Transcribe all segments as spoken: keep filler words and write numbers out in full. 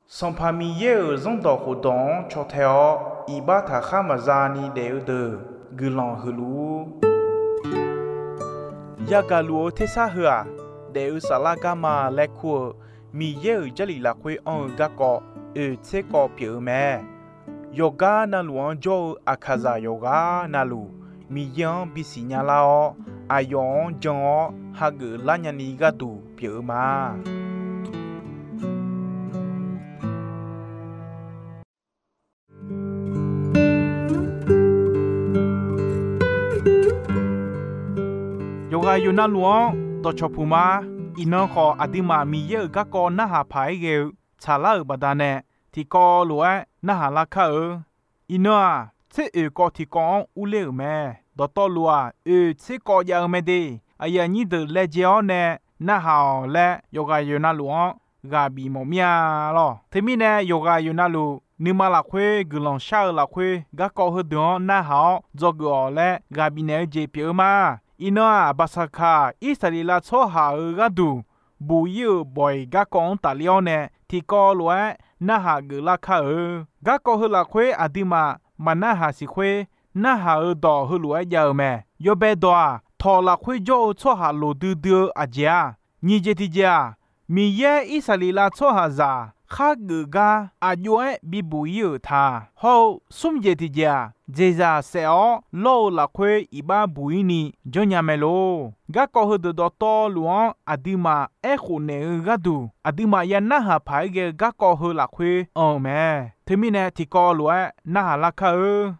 Sanqpaq Miqyaer-euq Zanrdawq khofdawq-anr caw tae-awr, iqbax taqkhar maqza ni daef-eu deuq guiqlanq huiq luf-ur. Yagaq luf-eu tersar heu-aq, daef-eu saflar garma laer kur-eu Miqyaer-euq Jarlif lafkhoer anr-eu garkawv oeq tser kawv pyeuf-eu mae. Yawqgar navluf-anr jawr-eu aqkaqzaq yawqghaq navluf, Miqyaer-anr bisiq nya lar-awr, aqyawf-anr jan-awr hageuf lar nyani gharduq pyeuf-eu ma. Yawqghaq yawqnavluf-anr dawqcawq puq ma. Iqnan khawf, aqduimaf Miqyaer-euq garkawv narhaq paq-aer ghae-eu tsaqlar-euq baqdanae, tiqkawv lof-aer narhaq lar kar-eu. Iqnan-aq, tser oeq kawv tiqkawv-anr urler-euq mae. Dawqtawvluf-aq, oeq tser kawv jav-eu mae de. Aqyuif aqnyir deuq laejae-awr nae narhaq-awq laer, yawqghaq yawqnavluf-anr ghaq bif mawf mir-a lawq. Teumirnae, yawqghaq yawqnavluf nuima lafkhoer guiqlanq shar-eu lafkhoer garkawv heudeuq-anr narhaq-awr dzawgeuf-awq laer ghaq bifnaeq-eu jeq pyeuf-eu ma. Iqnan-aq, Baqsaqkaq Irsaqleqlav tsawrhaq-euq gharduq buq-ir-euq bawq-iq garkawv-anr tafler-awr nae, tiqkawv lof-aer narhaq geuflar kar-eu. Garkawv heu lafkhoer aqduimaf maqnarhaq siq khoer, narhaq-euq dawq heulof-aer jav-eu mae. Yawbae dawq-aq, tawq lafkhoer jawr-eu tsawrhaq loqdui dui-eu aqjeq-aq, nyiq jeq tiqjeq-aq, Miqyaer Irsaqleqlav tsawrhaqzaq khar geuf gar aqjox-aer bibuq-ir-euq ta. Hawr-eu smr jeq tiqjeq-aq, jeqzaq saef-awr lawr-eu lafkhoer iqbax buq-ir ni janrnya mae lor. Garkawv heudeuq dawqtawvluf-anr aqduimaf aerkhof naeq-eu gharduq, aqduimaf ya narhaq paq-aer ghae-eu garkawv heu lafkhoer anr-eu mae. Teumirnae, tiqkawv lof-aer narhaq lar kar-eu.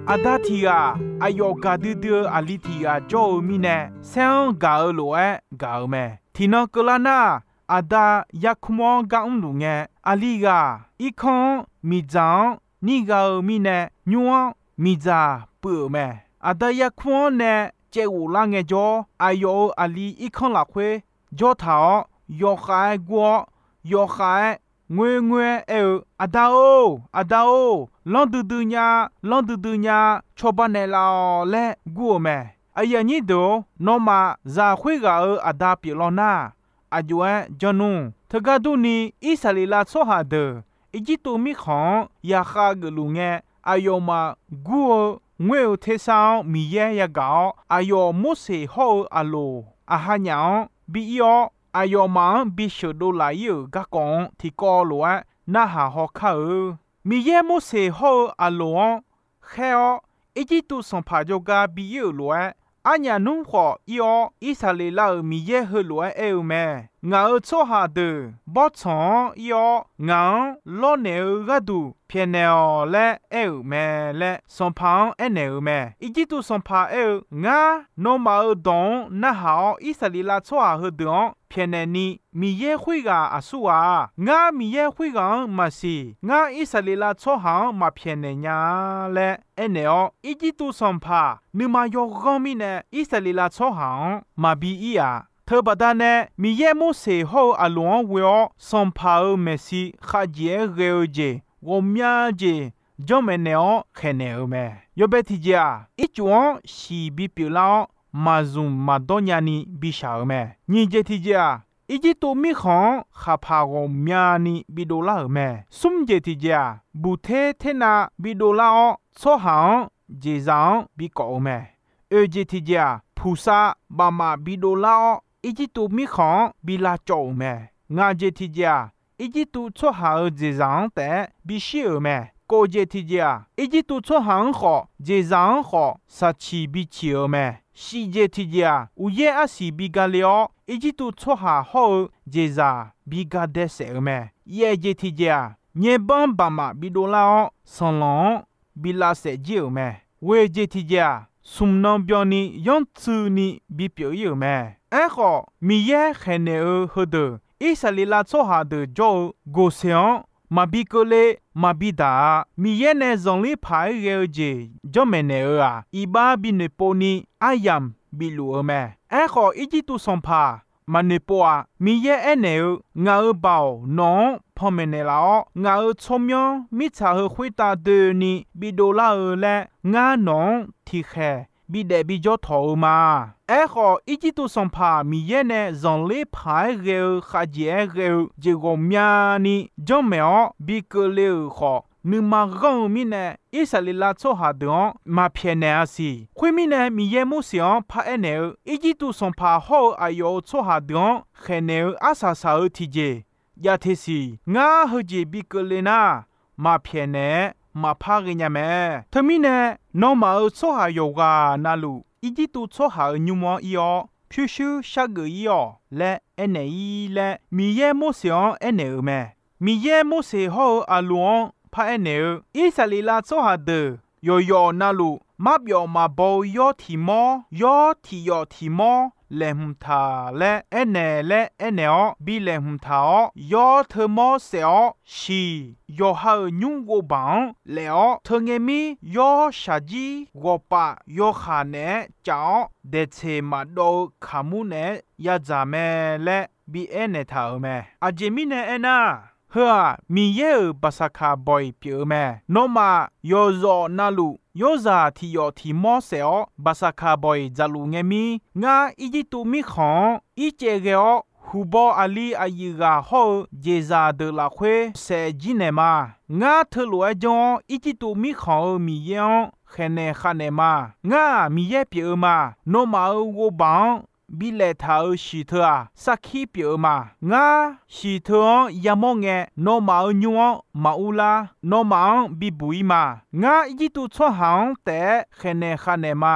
Aqda tiq ghaq aqyawf gaqdui dui-eu aqli tiq ghaq jawr-eu mirnae, saer-anr gaq-eu lof-aer gaq-eu mae. Tiqnan keuvlar nar, aqda yarkmr-anr gar mrluf ngae, aqli ghaq irkanr-anr miqdzaq-anr nir gha-eu mirnae, nymr-anr miqdzaq puiv-euq mae. Aqda yarkmr-anr nae caev ghoflar ngaejawr, aqyawf-euq aqli irkanr lafkhoer jawr taq-awr, yawkhav-aer gur-awr, yawkhav-aer ngoerngoer-aer aer-eu, Aqda-or, aqda-or, lanr duidui nya, lanr duidui nya, cawba naeqlaf-awq laer gur-eu mae. Aqyuif aqnyir deuq-or, nawmaf zaq khoerghaq-euq aqda pyeuflar nar, aqjox-aer janr nmr. Teugar durni, Irsaqleqlav tsawrhaq deuq Irjirtuv mirkhanq-anr yaqkhav geufluf ngae, aqyawfmaf gur-eu ngoer-eu tersar-anr Miqyaer yagaq-awr, aqyawf Morseq hawr-eu Aqloq, Aqhaqnyaf-anr bi ir-awr, aqyawfmaf-anr bi sheuqdov laf-ir-euq garkawv-anr tiqkawv lof-aer narhaq haw kar-eu. Miqyaer Morseq hawr-eu Aqloq-anr khaer-awr, Irjirtuv sanqpaq jawrgar bi ir-euq lof-aer, arnyaf nmr khawf ir-awr, Irsaqleqlav-euq Miqyaer heulof-aer aer-eu mae. Ngaq-euq tsawrhaq deuq bawrtsanq-anr ir-awr, ngaq-anr lawrnaeq-eu gharduq pyaeqnaeq-awq laer aer-euq mae laer, sanqpaq-anr aernaeq-euq mae. Irjirtuv sanqpaq aer-eu, Ngar, nawmaf-euq dawq-anr narhaq-awr, Irsaqleqlav tsawrhaq heudeuq-anr pyaeqnaeq ni, Miqyaer khoerghaq aqsurghaq-a. Ngar, Miqyaer khoerghaq-anr maqsiq. Ngar, Irsaqleqlav tsawrhaq-anr maq pyaeqnaeq nya-a laer aernaeq-awr, Irjirtuv sanqpaq nuima yawghanr mirnae, Irsaqleqlav tsawrhaq-anr maqbi ir-aq. Teubaqda nae Miqyaer Morseq hawr-eu Aqloq-anr ghoe-awr, sanqpaq-euq maeqshi khavjeq-aer ghae-eu jeq ghawqmya jeq janrmaeq naeq-awr khaeqnaeq-euq mae. Yawbae tiqjeq-aq, ircuf-anr siq bipyeuf lar-awr, maqzmq maqdawr nyani bishaq-euq mae. Nyiq jeq tiqjeq-aq, Irjirtuv mirkhanq-anr khaqpaq ghawqmyani bidov lar-euq mae. Smr jeq tiqjeq-aq, buqter ternav bidov lar-awr, tsawrhaq-anr jeqzaq-anr bikawf-eu mae. Oeq jeq tiqjeq-aq, puqsav bafmaf bidov lar-awr, Irjirtuv mirkhanq-anr bi lavcawv-euq mae. Ngaq jeq tiqjeq-aq, Irjirtuv tsawrhaq-euq jeqzaq-anr taef-aer bishir-euq mae. Kof jeq tiqjeq-aq, Irjirtuv tsawrhaq-anr khawf, jeqzaq-anr khawf, saqciq biciq-euq mae. Shif jeq tiqjeq-aq, uqyaer arsiq bi gale-awr, Irjirtuv tsawrhaq hawr-eu jeqzaq bi ga dae saef-euq mae. Yaef jeq tiqjeq-aq, nyaerbanr bafmaf bidov lar-awr, sanqlanq-anr bi lavsaef jir-euq mae. Ghoeq jeq tiqjeq-aq, smq nan byanni yanrtsuini bipyeuf ir-euq mae. Aerkhawf, Miqyaer khaeqnaeq-eu heudeuq, Irsaqleqlav tsawrhaq deuq jawr-eu Goqseq-anr maqbi keuvle, maqbi daq-a. Miqyaer nae zanqler paq-aer ghae-eu jeq janrmaeq naeq-eu-aq, iqbax binoeqpov ni aryamq bifluf-eu mae. Aerkhawf, Irjirtuv sanqpaq maqnoeqpov-aq. Miqyaer aernaeq-eu, Ngaq-euq baoq nawq-anr panmaeq naeqlaf-awr, ngaq-euq tsawrmyanr mirtsaq heu khoertav doeni bidov lar-eu laer, ngar nawq-anr tiqkhaeq bidaef bijawr tawq-eu ma. Aerkhawf, Irjirtuv sanqpaq Miqyaer nae zanqler paq-aer ghae-eu khavjeq-aer ghae-eu jeq ghawqmyani janrmaeq-awr bi keuvle-euq khawf, nuima ghanr-eu mirnae, Irsaqleqlav tsawrhaq deuq-anr maqpyaeqnaeq-a siq. Khoermirnae, Miqyaer Morseq-anr paraer naeq-eu, Irjirtuv sanqpaq hawr-eu aqyawf-euq tsawrhaq deuq-anr khaeqnaeq-eu arsaq saq-eu tiqjeq jav te siq. Ngar heujeq bi keuvle nar, maqpyaeqnaeq-aer maqpar ghaenya mae. Teumirnae, nawmaf-euq tsawrhaq yawqghaq navluf, Irjirtuv tsawrhaq-euq nymr-anr ir-awr, pyurshuir shargeuf ir-awq laer aernaeq-ir laer, Miqyaer Morseq-anr aernaeq-euq mae. Miqyaer Morseq hawr-eu Aqloq-anr paraer naeq-eu, Irsaqleqlav tsawrhaq deuq yawqyawf navluf, marbyawf maqbaw-eu yawr tiq mawr, yawr tiq yawf tiq mawr laeqhmq taq laer aernaeq laer aernaeq-awr bi laeqhmq taq-awr, yawr teumawr saef-awr, shiq yawqha-euq nymr ghovbaq-anr laef-awr, teungae mir yawr shaqjir ghawqpaf yawkaq naeq-aer caf-awr, daeqtseq maqdawv-eu kaqmur naeq-aer yadzaq mae laer bi aernaeq taq-euq mae. Aqjeq mirnae aernar, heu-aq, Miqyaer-euq Baqsaqkaq bawq-iq pyeuf-eu mae. Nawmaf yawqzawq navluf, yawrzaq tiq yawf tiq mawr saef-awr Baqsaqkaq bawq-iq dzaqluf ngae mir, ngar Irjirtuv mirkhanq-anr ircaev ghae-awr, huqbaw aqli aqyuif ghaq hawr-eu jeqzaq deuq lafkhoer saef jir naeq ma. Ngar teulof-aer janr-awr, Irjirtuv mirkhanq-euq Miqyaer-anr khaeqnaeq khavnaeq ma. Ngar-aq, Miqyaer pyeuf-eu ma. Nawmaf-euq ghovbaq-anr bi laeq taq-euq shiq teu-aq, sarkir pyeuf-eu ma. Ngar shiq teu-anr yamawr ngae, nawmaf-euq nymr-anr maqur lar. Nawmaf-anr bibuq-ir ma. Ngar Irjirtuv tsawrhaq-anr taef-aer khaeqnaeq khavnaeq ma.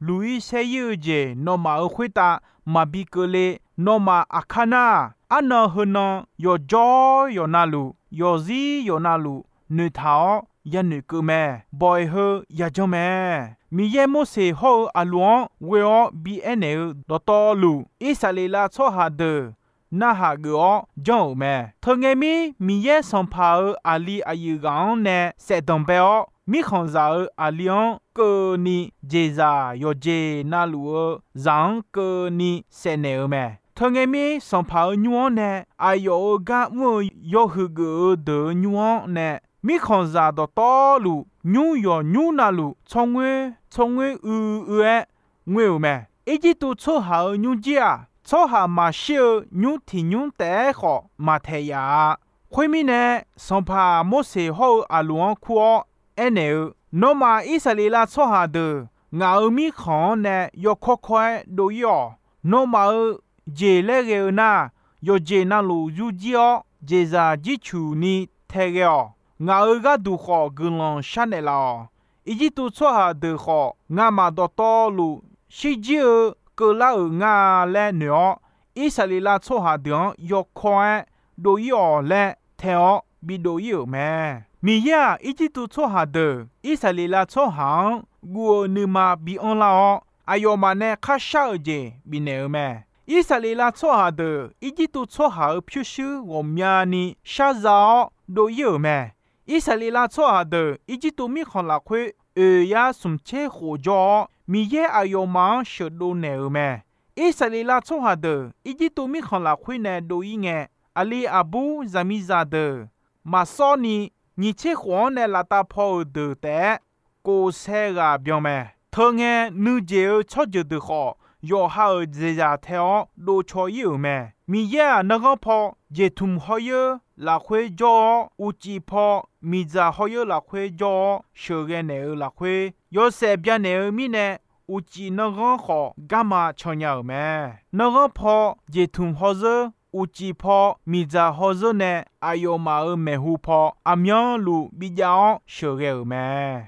Luq-ir saer-ir-eu jeq nawmaf-euq khoertav maqbi keuvle. Nawmaf aqkar nar-aq, arnan heunan yawqjawr yawqnavluf, yawqzir yawqnavluf noeqtaq-awr yanoeq keuv mae. Bawq-iq heu yajanr mae. Miqyaer Morseq hawr-eu Aqloq-anr ghoe-awr bi aernaeq-eu dawqtawvluf, Irsaqleqlav tsawrhaq deuq narhaq geuf-awr janr-euq mae. Teungae mir, Miqyaer sanqpaq-euq aqli aqyuif ghaq-anr nae saefdanq bae-awr, mirkhanqzaq-euq aqli-anr keuvni, jeqzaq yawqjeq navluf-eu zaq-anr keuvni saefnaeq-eu mae. Teungae mir, sanqpaq-euq nymr-anr nae aqyawf-euq gar mr-eu yawhuiq geuf-eu deuq-euq nymr-anr nae, mirkhanqzaq dawqtawvluf, nymr yawq nymr navluf tsawrngoer tsawrngoer uiv uiv-aer ngoer-euq mae. Irjirtuv tsawrhaq-euq nymrjir-aq, tsawrhaq maqshir-eu nymr tiq nymr taef-aer khawf maqtaeq yaf-a. Khoermirnae, sanqpaq Morseq hawr-eu Aqloq-anr kur-awr aernaeq-eu, Nawmaf, Irsaqleqlav tsawrhaq deuq, ngaq-euq mirkhanq-anr nae yawkawr kawr-aer dov-ir-awq. Nawmaf-euq jeq laer ghae-eu nar, yawqjeq navluf yurjir-awr, jeqzaq jircuq ni tae ghae-awq. Ngaq-euq gharduq khawf guiqlanq sharnaeq laf-awq. Irjirtuv tsawrhaq deuq khawf, ngamaf dawqtawvluf shirjir-eu keuvlar-euq nga laer noeq-awr, Irsaqleqlav tsawrhaq deuq-anr yawkawr-aer dov-ir-awq laer tae-awr bidov-ir-euq mae. Miqyaer-aq, Irjirtuv tsawrhaq deuq Irsaqleqlav tsawrhaq-anr guv-eu nuima bi anrlar-awr, aqyawfmaf nae kharshar-euq jeq bifnaeq-eu mae. Irsaqleqlav tsawrhaq deuq Irjirtuv tsawrhaq-euq pyurshuir ghawqmyani sharza-awr dov-ir-euq mae. Irsaqleqlav tsawrhaq deuq Irjirtuv mirkhanq lafkhoer oeq yar smq tser khof jawr-awr, Miqyaer aqyawfmaf-anr sheuqdov naeq-euq mae. Irsaqleqlav tsawrhaq deuq Irjirtuv mirkhanq lafkhoer nae dov-ir ngae, aqli aqbur zaqmiqzaq deuq maqsawr ni, nyiq tser khof-anr nae laftav paw-euq deuq taef-aer kof sae ghaq byan mae. Teu ngae, nuijeq-eu tsawrjeuq deuq khawf, yawqha-euq jeqzaq tae-awr dovcaw-ir-euq mae. Miqyaer-aq, nanghanr paw jeqtmq hawr-eu lafkhoer jawr-awr, uqcif paw miqdzaq hawr-eu lafkhoer jawr-awr sheuqghae naeq-eu lafkhoer, yawshaef byanaeq-eu mirnae, uqcif nanghanr khawf garma can nya-euq mae. Nanghanr paw jeqtmq hawzeur, uqcif paw miqdzaq hawzeur nae aqyawfmaf-euq maeqhu paw aqmyanluf bijav-awr sheuqghae-euq mae.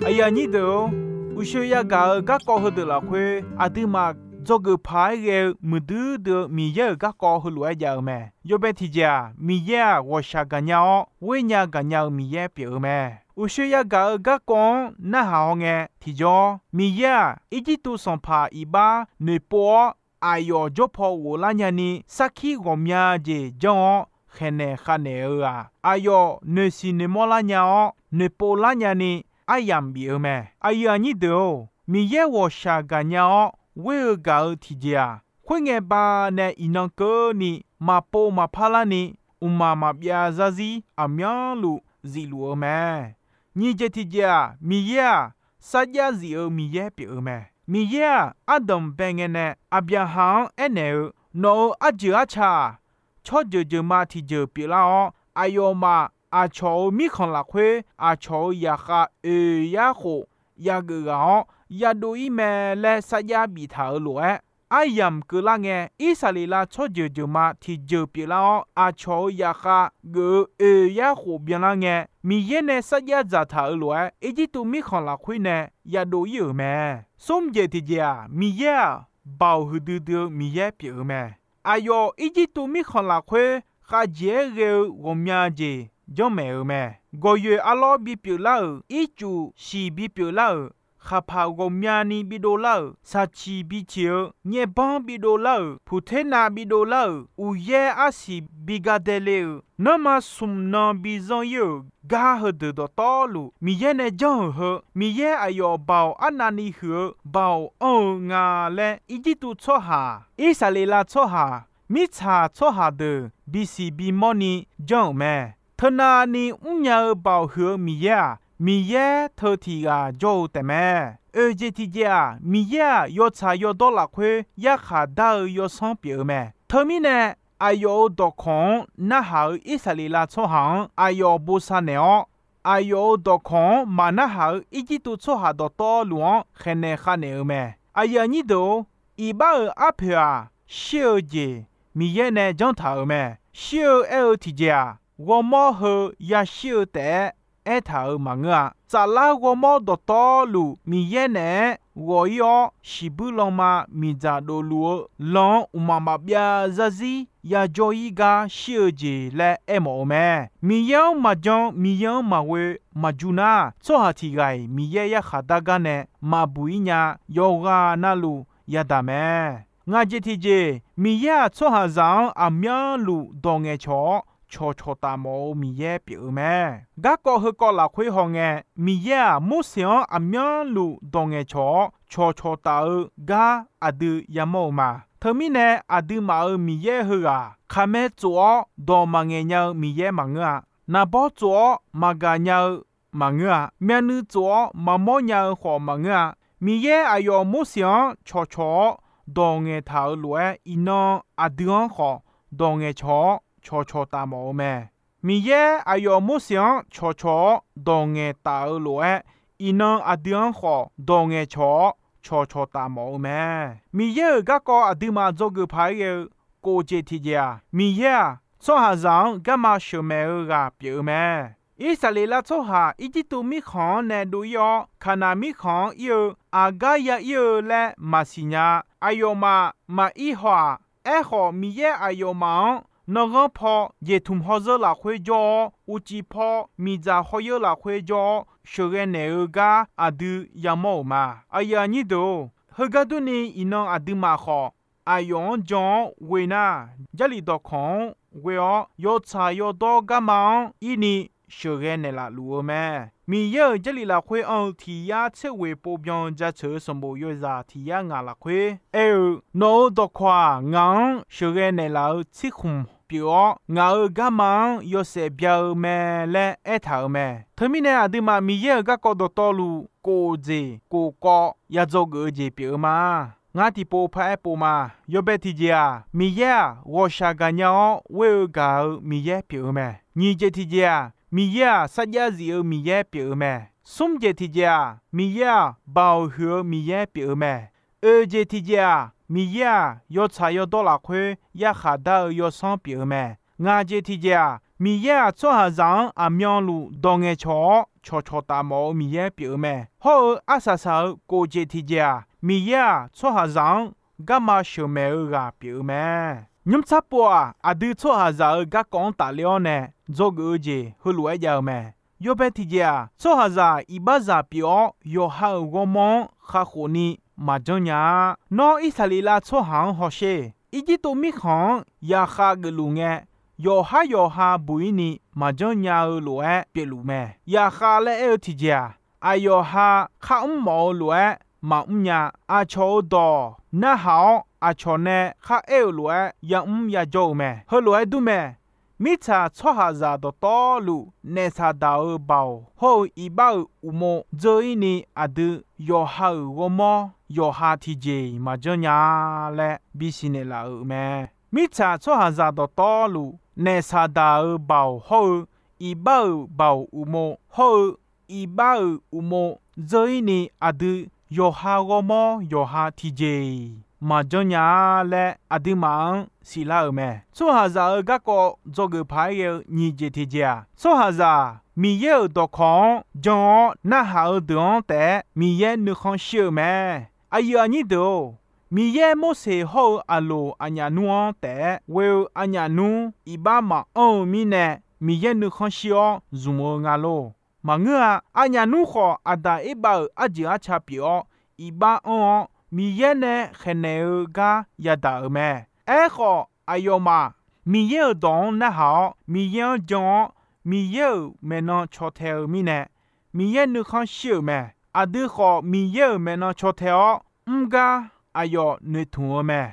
Aqyuif aqnyir deuq-or, uqshoe yagaq-euq garkawv heudeuq lafkhoer, aqduimaf dzawgeuf paq-aer ghae-eu muiqdui dui-eu Miqyaer-euq garkawv heulof-aer jav-eu mae. Yawbae tiqjeq-aq, Miqyaer-aq, ghawqshaq gaqnya-awr, ghoernya gaqnya-eu Miqyaer pyeuf-eu mae. Uqshoe yagaq-euq garkawv-anr narhaq hawngae tiqjawr, Miqyaer-aq, Irjirtuv sanqpaq iqbax noeqpov-awr, aqyawf jawrpaw ghoflar nyani, sarkir ghawqmya jeq janr-awr khaeqnaeq khavnaeq-eu-aq, aqyawf noeqsiq noeqmawr lar nya-awr, noeqpov lar nyani aryamq bif-eu mae. Aqyuif aqnyir deuq-or, Miqyaer ghawqshaq gaqnya-awr ghoer-eu gaq-eu tiqjeq-aq, khoerngae banae iqnan keuvni maqpov maqpar larni, mqmaq maqbyav zarzir aqmyanluf zifluf-eu mae. Nyiq jeq tiqjeq-aq, Miqyaer-aq, sarjax zif-eu Miqyaer pyeuf-eu mae. Miqyaer-aq, ardanq bae ngae nae Aqbyaqhaq-anr aernaeq-eu, Nawq-euq arjeuq arca-aq, tsawrjeuq jeuqma tiqjeuq pyeuflar-awr, aqyawfmaf aqcawq-euq mirkhanq lafkhoer aqcawq-euq zaqkhav oeq yar khof yageuf ghaq-awr yadov-ir mae laer sarjax biftaq-euq lof-aer, aryamq keuvlar ngae, Irsaqleqlav tsawrjeuq jeuqma tiqjeuq pyeuflar-awr, aqcawq-euq zaqkhav geuf-eu oeq yar khof byanlar ngae, Miqyaer nae sarjax dzaqtaq-euq lof-aer, Irjirtuv mirkhanq lafkhoer nae yadov-ir-euq mae. Smr jeq tiqjeq-aq, Miqyaer-aq, baoq huiqdui dui-eu Miqyaer pyeuf-eu mae. Aqyawf Irjirtuv mirkhanq lafkhoer khavjeq-aer ghae-eu ghawqmya jeq janrmaeq-euq mae. Gawqyoeq arlawr bipyeuf lar-euq, ircuf shiq bipyeuf lar-euq, khaqpaq ghawqmyani bidov lar-euq, saqciq biciq-eu, nyaerbanr bidov lar-euq, puqternav bidov lar-euq, uqyaer arsiq biga daele-euq, nanrma smq nan bizanr-ir-euq gar heudeuq dawqtawvluf, Miqyaer nae janr-euq heu, Miqyaer aqyawf baoq arnavni huiq-eu baoq anr-eu nga laer, Irjirtuv tsawrhaq, Irsaqleqlav tsawrhaq, mirtsaq tsawrhaq deuq bisiq bimawrni janr-euq mae. Teunavni mrnya-eu baoq huiq-eu Miqyaer-aq, Miqyaer teu tiq ghaq jawr-eu taefmae. Oeq jeq tiqjeq-aq, Miqyaer-aq, yawtsaq yawdawr lafkhoer yarkhaq dar-eu yawsanr pyeuf-eu mae. Teumirnae, aqyawf-euq dawqkawq-anr narhaq-euq Irsaqleqlav tsawrhaq-anr aqyawf bosav naeq-awr, aqyawf-euq dawqkawq-anr maqnarhaq-euq Irjirtuv tsawrhaq dawqtawvluf-anr khaeqnaeq khav naeq-eu mae. Aqyuif aqnyir deuq-or, iqbax-euq arpoeq-aq, shir-eu jeq Miqyaer nae janr taq-euq mae. Shir-eu aer-eu tiqjeq-aq, ghawrmawr heu yashir-eu taef-aer aertaq-euq maqngeur-a. Tsaflar ghawrmawr dawqtawvluf Miqyaer naeq-aer ghawq-ir-awr, shiqbuir lanma miqdzaq dofluf-eu lan-anr mqmaq maqbyav zarzir yajawr-ir gar shir-eu jeq laer aermawf-eu mae. Miqyaer-anr maqjan, Miqyaer-anr maqghoe maqjur nar, tsawrhaq tiq ghaq-iq Miqyaer yarkhaq dar gar nae maqbuq-ir nya. Yawqghaq navluf yadaq mae. Ngaq jeq tiqjeq, Miqyaer-aq, tsawrhaqzaq-anr aqmyanluf dawq ngaeqcawq-awr, cawqcawq taf mawf-eu Miqyaer pyeuf-eu mae. Garkawv heukawv lafkhoer hawngae, Miqyaer-aq, Morseq-anr aqmyanluf dawq ngaeqcawq-awr, cawqcawq taf-eu gar aqdui yamawr-eu ma. Teumirnae, aqduimaf-euq Miqyaer heughaq, khaqmae tsof-awr dawq maqngaeq nya-eu Miqyaer maqngeur-a. Naqbawr tsof-awr maqgaq nya-eu maqngeur-a. Myavnuiv tsof-awr maqmawr nya-eu khawf maqngeur-a. Miqyaer aqyawf Morseq-anr cawqcawq-awr dawq ngaeqtaq-euq lof-aer, iqnan aqdui-anr khawf dawq ngaeqcawq-awr cawqcawq taf mawf-eu mae. Miqyaer aqyawf Morseq-anr cawqcawq-awr dawq ngaeqtaf-euq lof-aer, iqnan aqdui-anr khawf dawq ngaeqcawq-awr cawqcawq taf mawf-eu mae. Miqyaer-euq garkawv aqduimaf dzawgeuf paq-aer ghae-eu kof jeq tiqjeq-aq, Miqyaer-aq, tsawrhaqzaq-anr garma sheuqmaeq-eu ghaq pyeuf-eu mae. Irsaqleqlav tsawrhaq Irjirtuv mirkhanq-anr nae dov-ir-awr, Kaqnaq mirkhanq-anr ir-eu aqgar ya ir-eu laer maqsiq nya-a. Aqyawfmaf maqir haw-aq. Aerkhawf, Miqyaer aqyawfmaf-anr nanghanr paw jeqtmq hawzeur lafkhoer jawr-awr, uqcif paw miqdzaq hawzeur lafkhoer jawr-awr, sheuqghae naeq-eu gar aqdui yamawr-euq ma. Aqyuif aqnyir deuq-or, heugar durni, iqnan aqduimaf khawf aqyawf-anr jan-awr ghoe nar, Jarlif dawqkawq-anr ghoe-awr, yawtsaq yawdawr garma-anr ir ni sheuqghae naeqlaf luf-eu mae. Miqyaer-euq Jarlif lafkhoer anr-eu tiq yar tser ghoeq pov byan-eu jaceuq-eu sanqbof yawzaq tiq yar ngaq lafkhoer aer-eu, Nawq-euq dawqkawq-aq, ngaq-anr sheuqghae naeqlaf-eu tsirkhmq pyeuf-awr, ngaq-euq garma-anr yawshaef bya-eu mae laer aertaq-euq mae. Teumirnae, aqduimaf Miqyaer-euq garkawv dawqtawvluf, kof jeq kof kawv ya dzawgeuf-eu jeq pyeuf-eu ma. Ngar tiqpov paraer pov ma. Yawbae tiqjeq-aq, Miqyaer-aq, ghawqshaq gaqnya-awr ghoer-eu gaq-eu Miqyaer pyeuf-eu mae. Nyiq jeq tiqjeq-aq, Miqyaer-aq, sarjax zif-eu Miqyaer pyeuf-eu mae. Smr jeq tiqjeq-aq, Miqyaer-aq, baoq huiq-eu Miqyaer pyeuf-eu mae. Oeq jeq tiqjeq-aq, Miqyaer-aq, yawtsaq yawdawr lafkhoer yarkhaq dar-eu yawsanr pyeuf-eu mae. Ngaq jeq tiqjeq-aq, Miqyaer-aq, tsawrhaqzaq-anr aqmyanluf dawq ngaeqcawq-awr, cawqcawq taf mawf-eu Miqyaer pyeuf-eu mae. Hawr-eu arsaq saq-eu kof jeq tiqjeq-aq, Miqyaer-aq, tsawrhaqzaq-anr garma sheuqmaeq-eu ghaq pyeuf-eu mae. Nymr tsar pov-aq, aqdui tsawrhaqzaq-euq garkawv-anr tafler-awr nae dzawgeuf-eu jeq heulof-aer jav-eu mae. Yawbae tiqjeq-aq, tsawrhaqzaq iqbaxzaq pyeuf-awr, yawqha-euq ghawrmawr-anr kakhof ni maqjanr nya-a. Nawr, Irsaqleqlav tsawrhaq-anr hawsher. Irjirtuv mirkhanq-anr yaqkhav geufluf ngae, yawqhar yawqha buq-ir ni maqjanr nya-eu lof-aer pyeufluf mae. Yaqkhav laer aer-eu tiqjeq-aq, aqyawf ha kharmr mawf-eu lof-aer maqmr nya. Aqcawq-euq dawq narhaq-awr, aqcawq nae kharaer-euq lof-aer yamr yajawr-eu mae. Heulof-aer dur mae. Mirtsaq tsawrhaqzaq dawqtawvluf, naef Saqdaq-euq baoq hawr-eu iqbax-euq uqmov dzeur-ir ni aqdui yawqha-euq ghawrmawr yawqha tiqjeq-iq maqjanr nya-a laer bisiq naeqlaf-euq mae. Mirtsaq tsawrhaqzaq dawqtawvluf, naef Saqdaq-euq baoq hawr-eu iqbax-euq baoq uqmov hawr-eu iqbax-euq uqmov dzeur-ir ni aqdui yawqha ghawrmawr yawqha tiqjeq-iq maqjanr nya-a laer aqduimaf-anr siqlar-euq mae. Tsawrhaqzaq-euq garkawv dzawgeuf paq-aer ghae-eu nyiq jeq tiqjeq-aq, tsawrhaqzaq Miqyaer-euq dawqkawq-anr jan-awr narhaq-eu deuq-anr taef-aer Miqyaer nuikhanr shir-eu mae. Aqyuif aqnyir deuq-or, Miqyaer Morseq hawr-eu Aqloq aqnyaf nmr-anr taef-aer ghoe-eu aqnyaf nmr iqbax maqanr-eu mirnae, Miqyaer nuikhanr shir-awr zmq-eu nga lor. Maqngeur-a. Aqnyaf nmr khawf, Aqdaq Erbav-euq arjeuq arca pyeuf-awr, iqbax anr-awr, Miqyaer nae khaeqnaeq-eu gar yadaq-euq mae. Aerkhawf, aqyawfmaf Miqyaer-euq dawq-anr narhaq-awr, Miqyaer-anr jan-awr, Miqyaer-euq maeqnan caw tae-eu mirnae, Miqyaer nuikhanr shir-euq mae. Aqdui khawf, Miqyaer-euq maeqnan caw tae-awr, mr gar aqyawf noeqtmq-eu mae.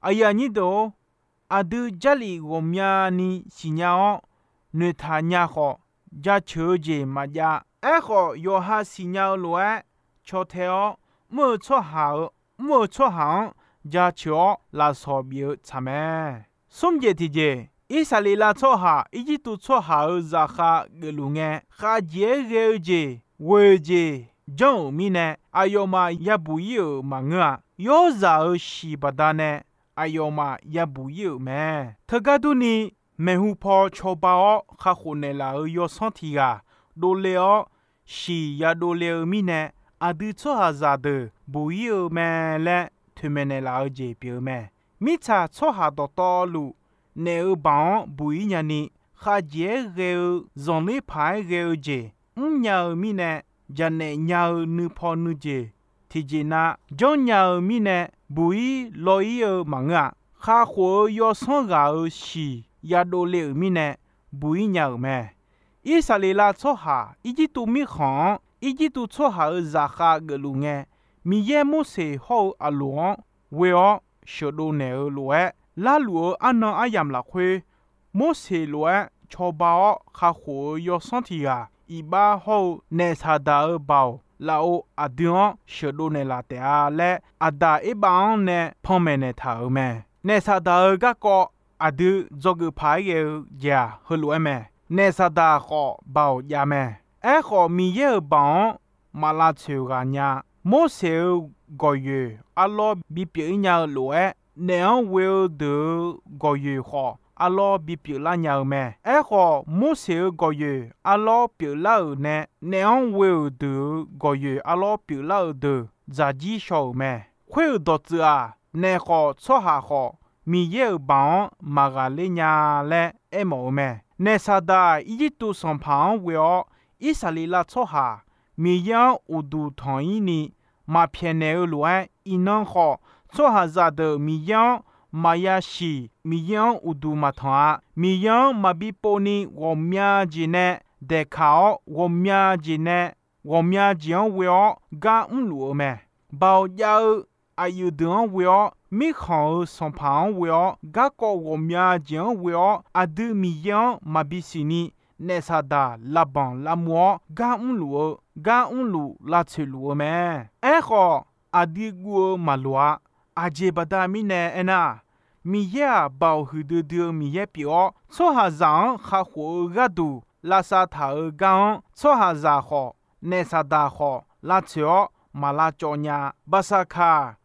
Aqyuif aqnyir deuq-or, aqdui Jarlif ghawqmyani siqnya-awr, noeqtaq nya khawf, jaceuq-eu jeq maqjav. Aerkhawf, yawqha siqnya-eu lof-aer caw tae-awr, mr-eu tsawrhaq-eu, mr-eu tsawrhaq-anr jaceuq-awr lafsawq bif-eu tsaq mae. Smr jeq tiqjeq, Irsaqleqlav tsawrhaq Irjirtuv tsawrhaq-euq zaqkhav geufluf ngae, khavjeq-aer ghae-eu jeq, ghoeq jeq janr-euq mirnae, aqyawfmaf yabuq ir-euq maqngeur-a. Yawrzaq-euq shiq baqdanae aqyawfmaf yabuq ir-euq mae. Teugar durni, maeqhu paw cawba-awr kakhof naeqlaf-euq yawsanr tiq ghaq dovle-awr shiq yadov le-eu mirnae, aqdui tsawrhaqzaq deuq buq ir-eu mae laer toeqmaeq naeqlaf-eu jeq pyeuf-eu mae. Mirtsaq tsawrhaq dawqtawvluf, naef-euq baoq-anr buq ir nyani, khavjeq-aer ghae-eu zanqler paq-aer ghae-eu jeq mrnya-eu mirnae, jaqnaeq nya-eu nuipaw nuijeq tiqjeq na janrnya-eu mirnae, buq ir law ir-eu maqngeur-a. Kakhof-eu yawsanr ghaq-euq shiq yadov le-euq mirnae, buq ir nya-euq mae. Irsaqleqlav tsawrhaq Irjirtuv mirkhanq-anr Irjirtuv tsawrhaq-euq zaqkhav geufluf ngae, Miqyaer Morseq hawr-eu Aqloq-anr ghoe-awr sheuqdov naeq-eu lof-aer, larluf-eu arnan aryamq lafkhoer, Morseq lof-aer cawba-awr kakhof-eu yawsanr tiq ghaq iqbax hawr-eu naef Saqdaq-euq baoq lafov aqdui-anr sheuqdov naeqlaf taef-a laer, Aqdaq Erbav-anr nae panmaeq naeqtaq-euq mae. Naef Saqdaq-euq garkawv aqdui dzawgeuf paq-aer ghae-eu jeq-aq, heulof-aer mae. Naef Saqdaq khawf, baoq jav mae. Aerkhawf, Miqyaer-euq baoq-anr maq lavtsoeq ghaq nya. Morseq-euq gawqyoeq arlawr bipyeuf ir nya-eu lof-aer, naef-anr ghoe-eu deuq-euq gawqyoeq khawf, arlawr bipyeuf lar nya-eu mae. Aerkhawf, Morseq-euq gawqyoeq arlawr pyeuflar-euq nae, naef-anr ghoe-euq deuq-euq gawqyoeq arlawr pyeuflar-euq deuq dzaqjir shaw-euq mae. Khoer-euq dawqtsuif-aq, naef khawf tsawrhaq khawf, Miqyaer-euq baoq-anr maqghaqler nya laer aermawf-eu mae. Naef Saqdaq Irjirtuv sanqpaq-anr ghoe-awr, Irsaqleqlav tsawrhaq Miqyaer-anr uqduq tanq ir ni maqpyaeqnaeq-eu lof-aer, iqnan khawf tsawrhaqzaq deuq Miqyaer-anr maqya siq, Miqyaer-anr uqduq maqtanq-a. Miqyaer-anr maqbi pov ni ghawqmya jeq nae daeqkaq-awr, ghawqmya jeq nae ghawqmya jeq-anr ghoe-awr gar mrluf-eu mae. Baoq jav-eu aqyuif deuq-anr ghoe-awr, mirkhanq-euq sanqpaq-anr ghoe-awr, garkawv ghawqmya jeq-anr ghoe-awr, aqdui Miqyaer-anr maqbi siq ni, naef Saqdaq lavbanq lavmur-awr gar mrluf-eu, gar mrluf lavtsoeq luf-eu mae. Aerkhawf, aqdui guv-eu maqloq-a. Aqjeq baqda mirnae aernar, Miqyaer-aq, baoq huiqdui dui-eu Miqyaer pyeuf-awr, tsawrhaqzaq-anr kakhof-eu gharduq lavsav taq-euq gar-anr, tsawrhaqzaq khawf, naef Saqdaq khawf, lavtsoeq-awr maq lavcawv nya-a. Baqsaqkaq,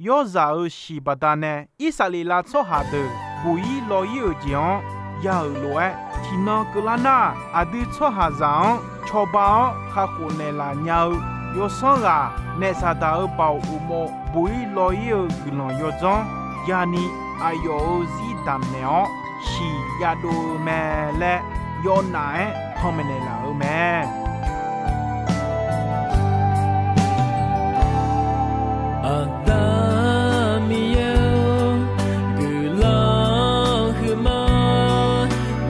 yawrzaq-euq shiq baqdanae Irsaqleqlav tsawrhaq deuq buq ir law ir-euq jeq-anr ya-euq lof-aer, tiqnan keuvlar nar, aqdui tsawrhaqzaq-anr cawba-awr kakhof naeqlaf nya-eu yawsanr ghaq, naef Saqdaq-euq baoq uqmov buq ir law ir-eu guiqlanq yawdzanr yani, aqyawf-euq zir damq naeq-awr shiq yadov-eu mae laer, yawnaf-aer panmaeq naeqlaf-euq mae. Aqda Miqyaer-or, guiqlanq huiqma,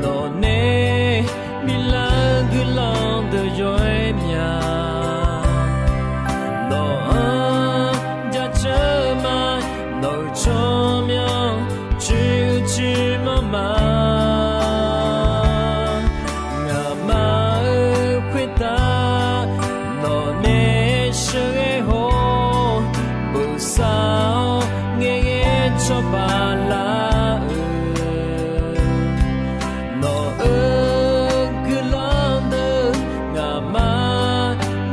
nawqnae biflar-eu guiqlanq deuq yawr-aer mya. Nawq-anr jaceuq-eu ma, nawq-euq tsawrmyanr coer-eu coer manr ma. cawba lar-euq, nawq-euq guiqlanq deuq ngaqma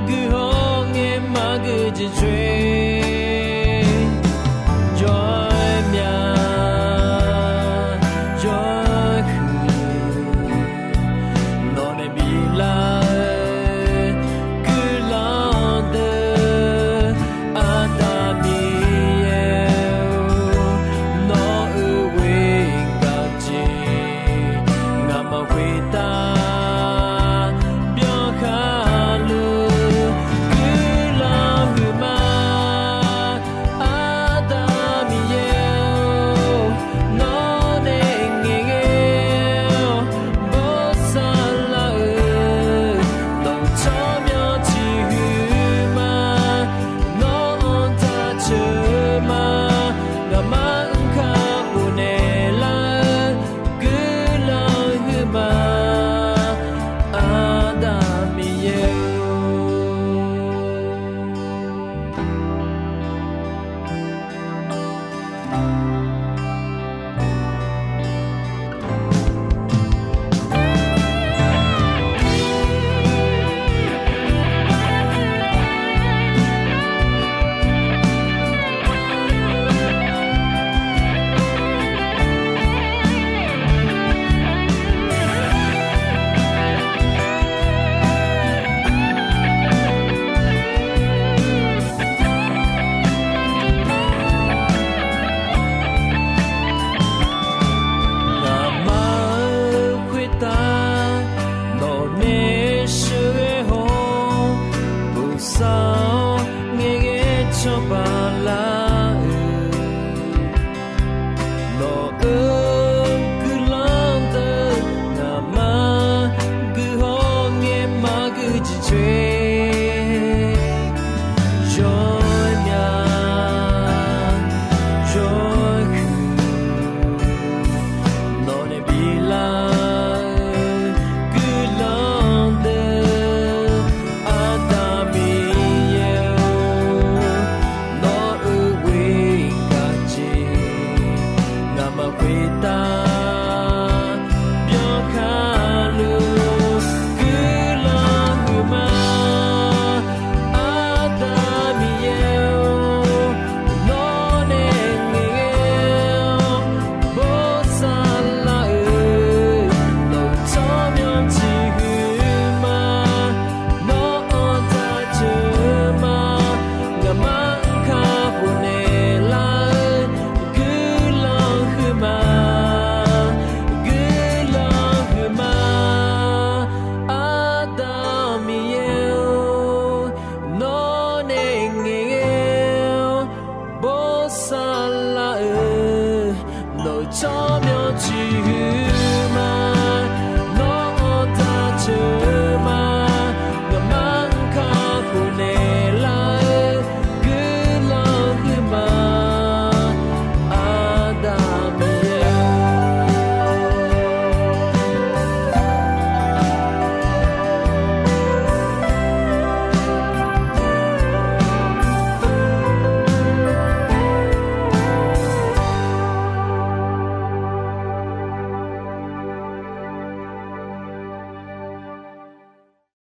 guiqhawr ngae maqgui jeq coer, jawr-aer mya, jawr-aer huiq, nawq nae biflar-eu guiqlanq deuq, Aqda Miqyaer-or, nawq-euq ghoer gaq jeq ngaqma khoertav byankhar luf guiqlanq huiqma. Aqda Miqyaer-or, nawr nae ngaeqghae-awr bawrsar lar-euq dawq tsawrmyanr ciqhuiq ma. Nawr-anr jaceuq-eu ma. Ngaqma-anr kakhof naeqlar-eu guiqlanq huiqma. Aqda Miqyaer-or. Ngaqma-euq khoertav nawqnae sheuqghae haw-awr, bof sar-awr ngaeqghae cawba lar